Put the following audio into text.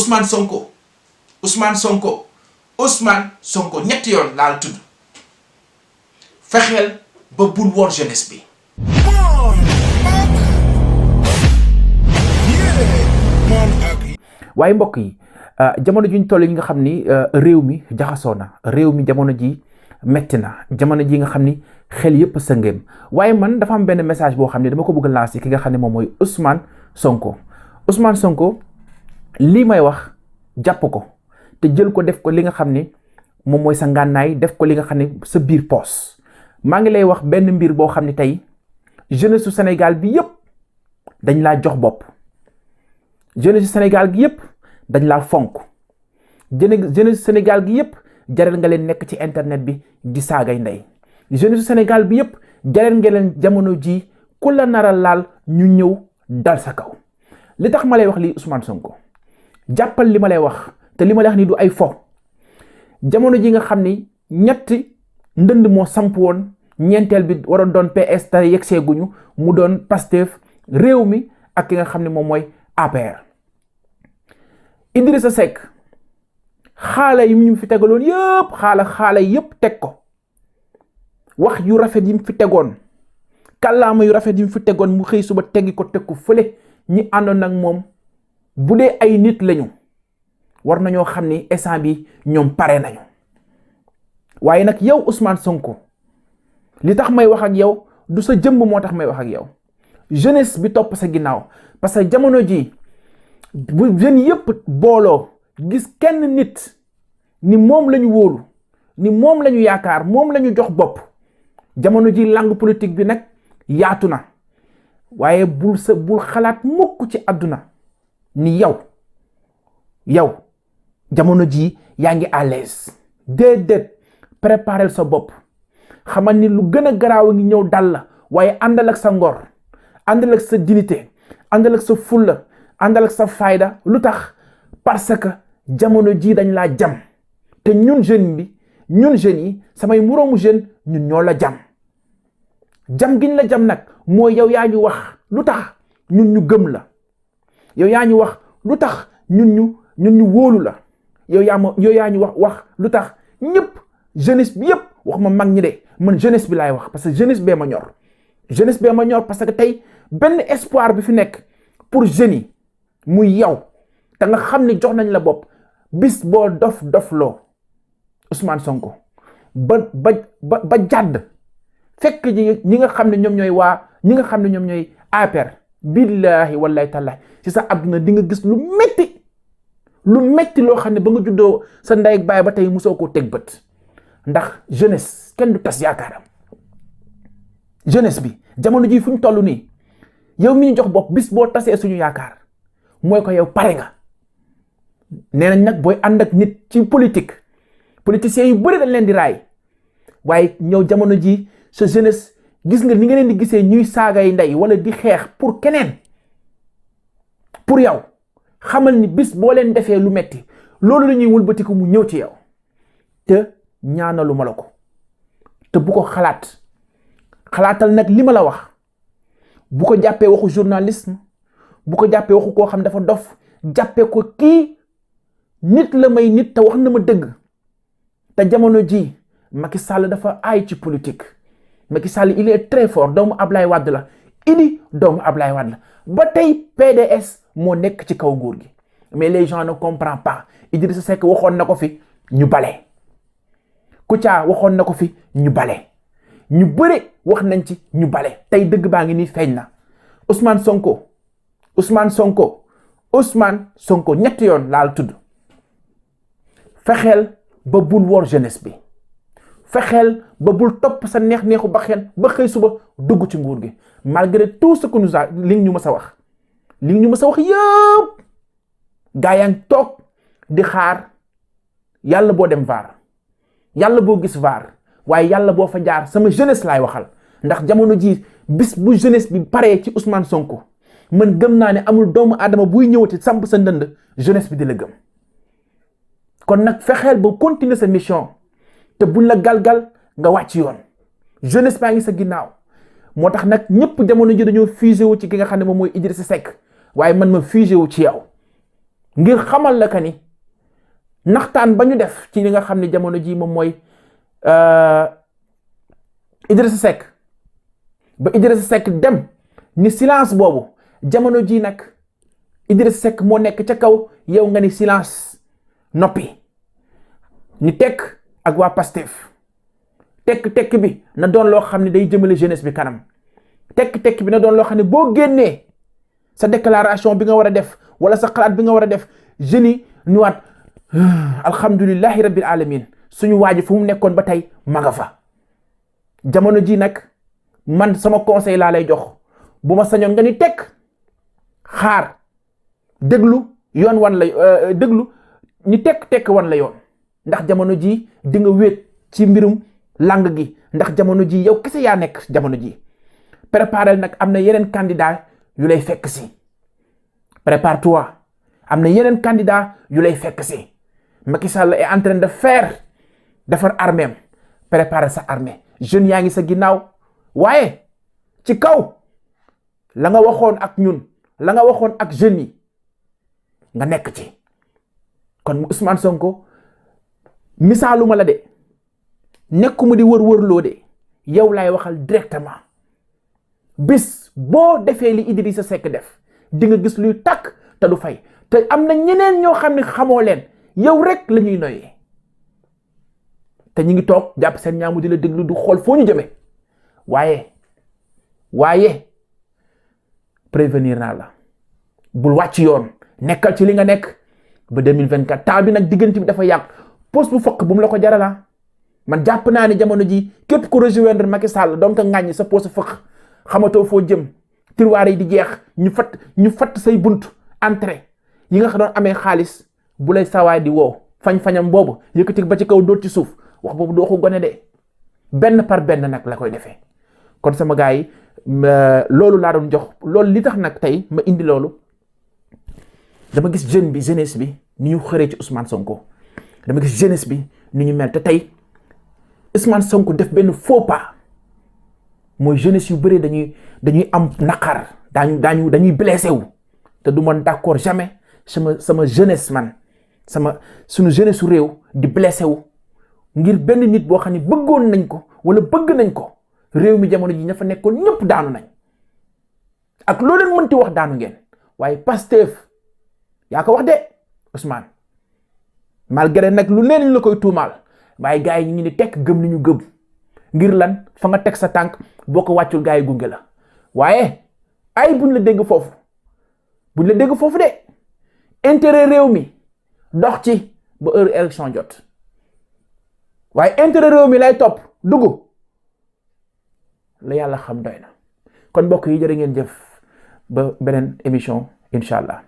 Ousmane Sonko Ousmane Sonko Ousmane Sonko ñetti yoon laa la tudd fexeel ba bul wor jeunesse bi. waaye mbokk yi jamono ji ñu toll yi nga xam ni réew mi jaxasoo na réew mi jamono ji metti na jamono ji nga xam ni xel yëpp sëngeem waaye man dafa am benn message boo xam ne dama ko bëgg a lancer ki nga xam ne moom mooy Ousmane Sonko lii may wax jàpp ko te jël ko def ko li nga xam ni moom mooy sa ngànnaay def ko li nga xam ne sa biir poos maa ngi lay wax benn mbir boo xam ne tey jeunesse su Sénégal bi yëpp dañ laa jox bopp jeunesse su Sénégal gi yëpp dañ laa fonk jeunesse su Sénégal gi yëpp jaral nga leen nekk ci internet bi di saagay ndey jeunesse su Sénégal bi yëpp jaral nga leen jamono ji ku la naral laal ñu ñëw dal sa kaw li tax ma lay wax lii Ousmane Sonko jàppal li ma lay wax te li ma lay wax ni du ay fo jamono ji nga xam ni ñetti ndënd moo samp woon ñeenteel bi waroon doon PS te yegsee guñu mu doon Pastef réew mi ak ki nga xam ne moom mooy APR Idrissa Seck xaala yi ñu fi tegaloon yëpp xaala yëpp teg ko wax yu rafet yi mu fi tegoon kàllaama yu rafet yi mu fi tegoon mu xëy suba teggi ko teg ko fële ñi àndoon nag moom bu dee ay nit lañu war nañoo xam ni instant bi ñoom pare nañu waaye nag yow Ousmane Sonko li tax may wax ak yow du sa jëmb moo tax may wax ak yow jeunesse bi topp sa ginnaaw parce que jamono ji bu jeunes yëpp booloo gis kenn nit ni moom lañu wóolu ni moom lañu yaakaar moom lañu jox bopp jamono ji langue politique bi nag yaatu na waaye bul xalaat mukk ci àdduna ni yow jamono ji yaa ngi à l'aise déedéet préparer sa bopp xamal ni lu gën a garaaw a ngi ñëw dal la waaye àndal ak sa ngor àndal ak sa dignité àndal ak sa fulla àndal ak sa fayda lu tax parce que jamono ji dañ laa jam te ñun jeunes yi samay moroomu jeune ñun ñoo la jam giñ la jam nag mooy yow yaa ñu wax lu tax ñun ñu gëm la yow yaa ñu wax lu tax ñun ñu wóolu la yow yaa ñu wax lu tax ñëpp jeunesse bi yëpp wax ma mag ñi de man jeunesse bi laay wax parce que jeunesse bee ma ñor parce que tey benn espoir bi fi nekk pour jeunes yi muy yow te nga xam ne jox nañ la bopp bis boo dofloo Ousmane Sonko ba jàdd fekk ñi nga xam ne ñoom ñooy APR billahi wallahi taala ci sa àdduna di nga gis lu metti loo xam ne ba nga juddoo sa ndey ak baay ba tey musoo koo teg bët ndax jeunesse kenn du tas yaakaaram jeunesse bi jamono ji fu ñu toll nii yow mi ñu jox bopp bis boo tasee suñu yaakaar mooy ko yow pare nga nee nañ nag booy ànd ak nit ci politique politiciens yu bëri dañ leen di raay waaye ñëw jamono ji sa jeunesse gis nga ni nga leen di gisee ñuy saagay ndey wala di xeex pour keneen pour yow xamal ni bis boo leen defee lu metti loolu la ñuy wëlbatiku mu ñëw ci yow te ñaanalu ma la ko te bu ko xalaatal nag li ma la wax bu ko jàppee waxu journalisme bu ko jàppee waxu koo xam dafa dof jàppee ko kii nit la may nit te wax na ma dëgg te jamono ji Macky Sall dafa aay ci politique Macky Sall il est très fort doomu Ablaye Wade la doomu Ablaye Wade la ba tey PDS moo nekk ci kaw nguur gi mais les gens ne comprennent pas Idrissa Seck waxoon na ko fi ñu bale Kouthia waxoon na ko fi ñu bale ñu bëri wax nañ ci ñu bale tey dëgg baa ngi nii feeñ na Ousmane Sonko ñetti yoon laal tudd fexeel ba bul wor jeunesse bi fexeel ba bul topp sa neexu ba xëy suba dugg ci nguur gi malgré tout ce que li ñu mës a wax yëpp gaa yaa ngi toog di xaar yàlla boo dem vaar yàlla boo gis vaar waaye yàlla boo fa jaar sama jeunesse laay waxal ndax jamono ji bis bu jeunesse bi paree ci Ousmane Sonko man gëm naa ne amul doomu aadama buy ñëwati samp sa ndënd jeunesse bi di la gëm kon nag fexeel ba continuer sa mission te buñ la galgal nga wàcc yoon jeunesse baa ngi sa ginnaaw moo tax nag ñëpp jamono ji dañoo fusé wu ci ki nga xam ne moom mooy Idrissa Seck waaye man ma fusé wu ci yow ngir xamal la ka ni naxtaan ba ñu def ci li nga xam ne jamono ji moom mooy Idrissa Seck ba Idrissa Seck dem ni silence boobu jamono ji nag Idrissa Seck moo nekk ca kaw yow nga ni silence noppi ni tekk ak waa Pastef tekk bi na doon loo xam ne day jëmale jeunesse bi kanam tekk bi na doon loo xam ne boo génnee sa déclaration bi nga war a def wala sa xalaat bi nga war a def jeunes yi ñëwaat alhamdulillahi rabbil alamin suñu waaji fu mu nekkoon ba tey ma nga fa. jamono ji nag man sama conseil laa lay jox bu ma sañoon nga ni tekk xaar déglu yoon wan la déglu ni tekk wan la yoon ndax jamono ji di nga wéet ci mbirum lang gi ndax jamono ji yow kese yaa nekk jamono ji préparel nag am na yeneen candidat yu lay fekk si prépare-toi am na yeneen candidat yu lay fekk si Macky Sall est en train de faire defar arméem préparer sa armée jeunes yaa ngi sa ginnaaw waaye ci kaw la nga waxoon ak ñun la nga waxoon ak jeunes yi nga nekk ci kon Ousmane Sonko misaaluma la de nekkuma di wër-wërloo de yow laay waxal directement bis boo defee li Idrissa Seck def di nga gis luy tàkk te du fay te am na ñeneen ñoo xam ne xamoo leen yow rek la ñuy noyee te ñu ngi toog jàpp seen ñaamu di la déglu du xool foo ñu jëmee waaye prévenir naa la bul wàcc yoon nekkal ci li nga nekk ba 2024 temps bi nag diggante bi dafa yàgg poste bu fokk bu mu la ko jarala man jàpp naa ne jamono ji képp ku rejoindre Macky Sall donc ŋàññi sa poste fokk xamatoo foo jëm tiroir yi di jeex ñu fatt say bunt entrée yi nga doon amee xaalis bu lay sawaay di woo fañ-fañam boobu yëkkati ba ci kaw dóor ci suuf wax boobu doo ko gone de benn par benn nag la koy defee kon sama gars yi loolu laa doon jox loolu li tax nag tey ma indi loolu dama gis jeunesse bi ni ñu xëree ci Ousmane Sonko dama gis jeunesse bi ni ñu mel te tey Ousmane Sonko def benn faux pas mooy jeunesse yu bëri dañuy am naqar dañuy blessé wu te du man d'accord jamais sama jeunesse man suñu jeunesse su réew di blessé wu ngir benn nit boo xam ne bëggoon nañ ko wala bëgg nañ ko réew mi jamono ji ña fa nekkoon ñëpp daanu nañ ak loo leen mënti wax daanu ngeen waaye Pastef yaa ko wax de Ousmane malgré nag lu leen la koy tuumaal waaye gars yi ñu ngi ni tekk gëm ni ñu gëm ngir lan fa nga teg sa tànk boo ko wàccul gars yi gunge la waaye ay buñ la dégg foofu de intérêt réew mi dox ci ba heure élection jot waaye intérêt réew mi lay topp dugg la yàlla xam doy na kon mbokk yi jërë ngeen jëf ba beneen émission incha allah